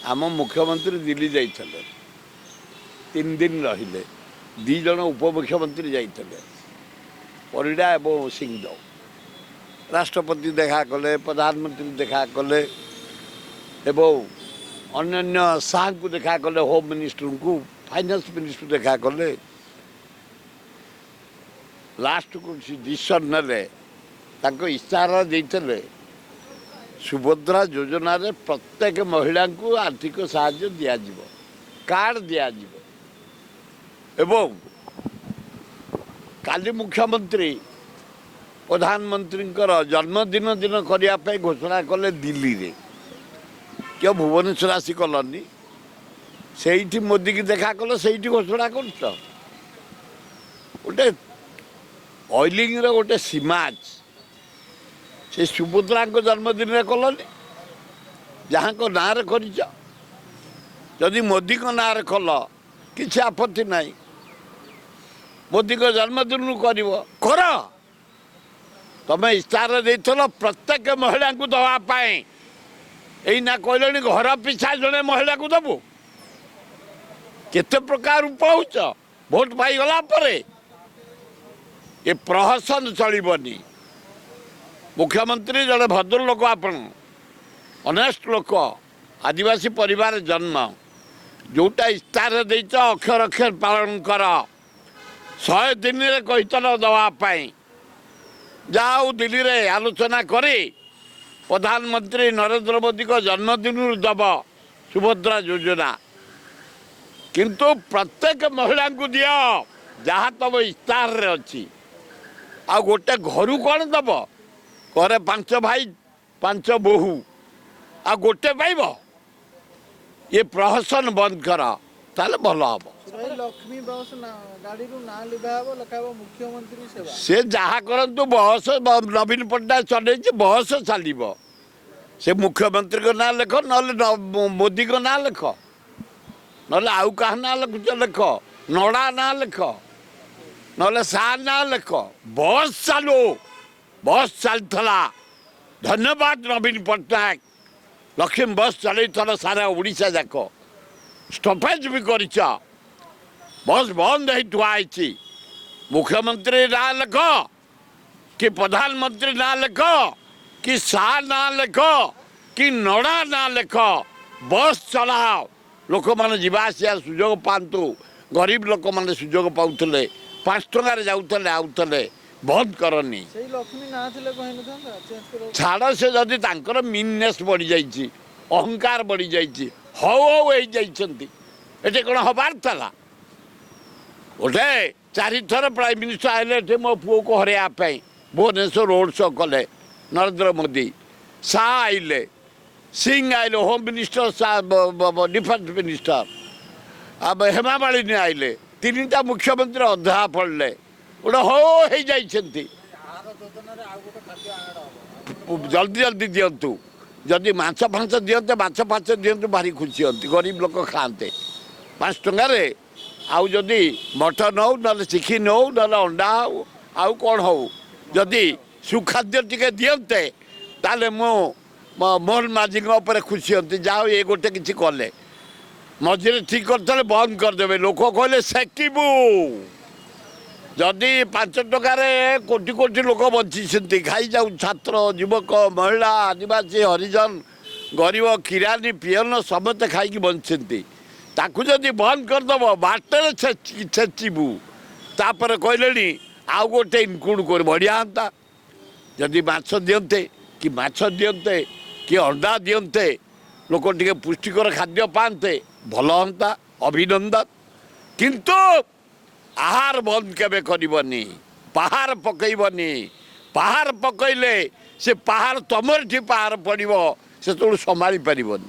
ଆମ ମୁଖ୍ୟମନ୍ତ୍ରୀ ଦିଲ୍ଲୀ ଯାଇଥିଲେ, 3 ଦିନ ରହିଲେ। ଦୁଇ ଜଣ ଉପମୁଖ୍ୟମନ୍ତ୍ରୀ ଯାଇଥିଲେ, ପରିଡ଼ା ଏବଂ ସିଂଦେଓ। ରାଷ୍ଟ୍ରପତି ଦେଖା କଲେ, ପ୍ରଧାନମନ୍ତ୍ରୀ ଦେଖା କଲେ ଏବଂ ଅନ୍ୟାନ୍ୟ ଶାହାଙ୍କୁ ଦେଖା କଲେ, ହୋମ୍ ମିନିଷ୍ଟରଙ୍କୁ, ଫାଇନାନ୍ସ ମିନିଷ୍ଟର ଦେଖା କଲେ। ଲାଷ୍ଟକୁ ସେ ଡିସିସନ୍ ନେଲେ, ତାଙ୍କ ଇସ୍ତାହାର ଦେଇଥିଲେ, ସୁଭଦ୍ରା ଯୋଜନାରେ ପ୍ରତ୍ୟେକ ମହିଳାଙ୍କୁ ଆର୍ଥିକ ସାହାଯ୍ୟ ଦିଆଯିବ, କାର୍ଡ଼ ଦିଆଯିବ। ଏବଂ କାଲି ମୁଖ୍ୟମନ୍ତ୍ରୀ ପ୍ରଧାନମନ୍ତ୍ରୀଙ୍କର ଜନ୍ମଦିନ ଦିନ କରିବା ପାଇଁ ଘୋଷଣା କଲେ ଦିଲ୍ଲୀରେ। କିଏ ଭୁବନେଶ୍ୱର ଆସି କଲନି? ସେଇଠି ମୋଦିକି ଦେଖା କଲ, ସେଇଠି ଘୋଷଣା କରୁଛ। ଗୋଟେ ଅଏଲିଂର ଗୋଟେ ସୀମା ଅଛି। ସେ ସୁଭଦ୍ରାଙ୍କ ଜନ୍ମଦିନରେ କଲନି, ଯାହାଙ୍କ ନାଁରେ କରିଛ। ଯଦି ମୋଦିଙ୍କ ନାଁରେ କଲ, କିଛି ଆପତ୍ତି ନାହିଁ। ମୋଦିଙ୍କ ଜନ୍ମଦିନରୁ କରିବ, କର। ତମେ ଇସ୍ତାହାର ଦେଇଥିଲ ପ୍ରତ୍ୟେକ ମହିଳାଙ୍କୁ ଦେବା ପାଇଁ। ଏଇନା କହିଲେଣି ଘର ପିଛା ଜଣେ ମହିଳାକୁ ଦେବୁ। କେତେ ପ୍ରକାର ରୂପ ହଉଛ ଭୋଟ ପାଇଗଲା ପରେ। ଏ ପ୍ରହସନ ଚଳିବନି। ମୁଖ୍ୟମନ୍ତ୍ରୀ ଜଣେ ଭଦ୍ରଲୋକ, ଆପଣ ଅନେଷ୍ଟ ଲୋକ, ଆଦିବାସୀ ପରିବାର ଜନ୍ମ। ଯେଉଁଟା ଇସ୍ତାହାର ଦେଇଛ, ଅକ୍ଷର ଅକ୍ଷର ପାଳନ କର। 100 ଦିନରେ କହିଥିଲ ଦେବା ପାଇଁ। ଯାହା ହଉ, ଦିଲ୍ଲୀରେ ଆଲୋଚନା କରି ପ୍ରଧାନମନ୍ତ୍ରୀ ନରେନ୍ଦ୍ର ମୋଦିଙ୍କ ଜନ୍ମଦିନରୁ ଦେବ ସୁଭଦ୍ରା ଯୋଜନା। କିନ୍ତୁ ପ୍ରତ୍ୟେକ ମହିଳାଙ୍କୁ ଦିଅ, ଯାହା ତମ ଇସ୍ତାହାରରେ ଅଛି। ଆଉ ଗୋଟେ ଘରୁ କ'ଣ ଦେବ? ଘରେ ପାଞ୍ଚ ଭାଇ, ପାଞ୍ଚ ବୋହୂ, ଆଉ ଗୋଟେ ପାଇବ? ଏ ପ୍ରହସନ ବନ୍ଦ କର, ତାହେଲେ ଭଲ ହବ। ଭାଇ, ଲକ୍ଷ୍ମୀ ବସ୍ ନା ଗାଡ଼ିରୁ ନାଁ ଲିଭା ହବ, ଲେଖା ହବ ମୁଖ୍ୟମନ୍ତ୍ରୀ ସେବା। ସେ ଯାହା କରନ୍ତୁ, ବସ୍ ନବୀନ ପଟ୍ଟନାୟକ ଚଲେଇଛି, ବସ୍ ଚାଲିବ। ସେ ମୁଖ୍ୟମନ୍ତ୍ରୀଙ୍କ ନାଁ ଲେଖ, ନହେଲେ ମୋଦିଙ୍କ ନାଁ ଲେଖ, ନହେଲେ ଆଉ କାହା ନାଁ ଲେଖୁଛ ଲେଖ, ନଡ଼ା ନାଁ ଲେଖ, ନହେଲେ ସା ନାଁ ଲେଖ, ବସ୍ ଚାଲୁ। ବସ୍ ଚାଲିଥିଲା, ଧନ୍ୟବାଦ ନବୀନ ପଟ୍ଟନାୟକ। ଲକ୍ଷ୍ମୀ ବସ୍ ଚଲେଇଥିଲ ସାରା ଓଡ଼ିଶା ଯାକ, ଷ୍ଟପେଜ ବି କରିଛ। ବସ୍ ବନ୍ଦ ହେଇ ଥୁଆ ହେଇଛି। ମୁଖ୍ୟମନ୍ତ୍ରୀ ନାଁ ଲେଖ କି ପ୍ରଧାନମନ୍ତ୍ରୀ ନାଁ ଲେଖ କି ଶାହ ନାଁ ଲେଖ କି ନଡ଼ା ନାଁ ଲେଖ, ବସ୍ ଚଲାଅ। ଲୋକମାନେ ଯିବା ଆସିବା ସୁଯୋଗ ପାଆନ୍ତୁ। ଗରିବ ଲୋକମାନେ ସୁଯୋଗ ପାଉଥିଲେ, 5 ଟଙ୍କାରେ ଯାଉଥିଲେ ଆଉଥିଲେ। ବନ୍ଦ କରନି। ସେଇ ଲକ୍ଷ୍ମୀ ନାଁ ଥିଲେ କଣ ହେଇନଥାନ୍ତା ଚେଞ୍ଜ କରିବାକୁ? ଛାଡ଼, ସେ ଯଦି ତାଙ୍କର ମିନନେସ୍ ବଢ଼ିଯାଇଛି, ଅହଙ୍କାର ବଢ଼ିଯାଇଛି, ହଉ ହଉ ହେଇଯାଇଛନ୍ତି। ଏଠି କ'ଣ ହବାର ଥିଲା? ଗୋଟେ ଚାରିଥର ପ୍ରାଇମ୍ ମିନିଷ୍ଟର ଆଇଲେ ଏଠି ମୋ ପୁଅକୁ ହରାଇବା ପାଇଁ। ଭୁବନେଶ୍ୱର ରୋଡ଼ ଶୋ କଲେ ନରେନ୍ଦ୍ର ମୋଦି। ଶାହ ଆଇଲେ, ସିଂ ଆଇଲେ, ହୋମ୍ ମିନିଷ୍ଟର, ଡିଫେନ୍ସ ମିନିଷ୍ଟର, ଆଉ ହେମା ମାଳିନୀ ଆଇଲେ। ତିନିଟା ମୁଖ୍ୟମନ୍ତ୍ରୀ ଅଧା ପଡ଼ିଲେ। ଗୋଟେ ହଉ ହେଇଯାଇଛନ୍ତି। ଜଲ୍ଦି ଜଲ୍ଦି ଦିଅନ୍ତୁ। ଯଦି ମାଛ ଫାଛ ଦିଅନ୍ତେ, ମାଛ ଫାଛ ଦିଅନ୍ତୁ, ଭାରି ଖୁସି ହୁଅନ୍ତି। ଗରିବ ଲୋକ ଖାଆନ୍ତେ 5 ଟଙ୍କାରେ। ଆଉ ଯଦି ମଟନ ହଉ, ନହେଲେ ଚିକେନ ହଉ, ନହେଲେ ଅଣ୍ଡା ହଉ, ଆଉ କ'ଣ ହଉ, ଯଦି ସୁଖାଦ୍ୟ ଟିକେ ଦିଅନ୍ତେ, ତାହେଲେ ମୁଁ ମୋହନ ମାଝୀଙ୍କ ଉପରେ ଖୁସି ହୁଅନ୍ତି। ଯାହା ହଉ, ଏ ଗୋଟେ କିଛି କଲେ। ମଝିରେ ଠିକ୍ କରିଥିଲେ, ବନ୍ଦ କରିଦେବେ। ଲୋକ କହିଲେ ସେକିବୁ। ଯଦି 5 ଟଙ୍କାରେ କୋଟି କୋଟି ଲୋକ ବଞ୍ଚିଛନ୍ତି, ଖାଇଯାଉ, ଛାତ୍ର, ଯୁବକ, ମହିଳା, ଆଦିବାସୀ, ହରିଜନ, ଗରିବ, କିରାନୀ, ପିଅନ ସମସ୍ତେ ଖାଇକି ବଞ୍ଚିଛନ୍ତି। ତାକୁ ଯଦି ବନ୍ଦ କରିଦେବ, ବାଟରେ ଛେଚିବୁ। ତାପରେ କହିଲେଣି ଆଉ ଗୋଟେ ଇନକ୍ଲୁଡ଼ କରି। ବଢ଼ିଆ ହୁଅନ୍ତା ଯଦି ମାଛ ଦିଅନ୍ତେ କି ମାଛ ଦିଅନ୍ତେ କି ଅଣ୍ଡା ଦିଅନ୍ତେ, ଲୋକ ଟିକେ ପୁଷ୍ଟିକର ଖାଦ୍ୟ ପାଆନ୍ତେ, ଭଲ ହୁଅନ୍ତା। ଅଭିନନ୍ଦନ। କିନ୍ତୁ ଆହାର ବନ୍ଦ କେବେ କରିବନି, ପାହାର ପକେଇବନି। ପାହାର ପକେଇଲେ ସେ ପାହାର ତମର ଏଠି ପାହାର ପଡ଼ିବ, ସେତେବେଳୁ ସମ୍ଭାଳି ପାରିବନି।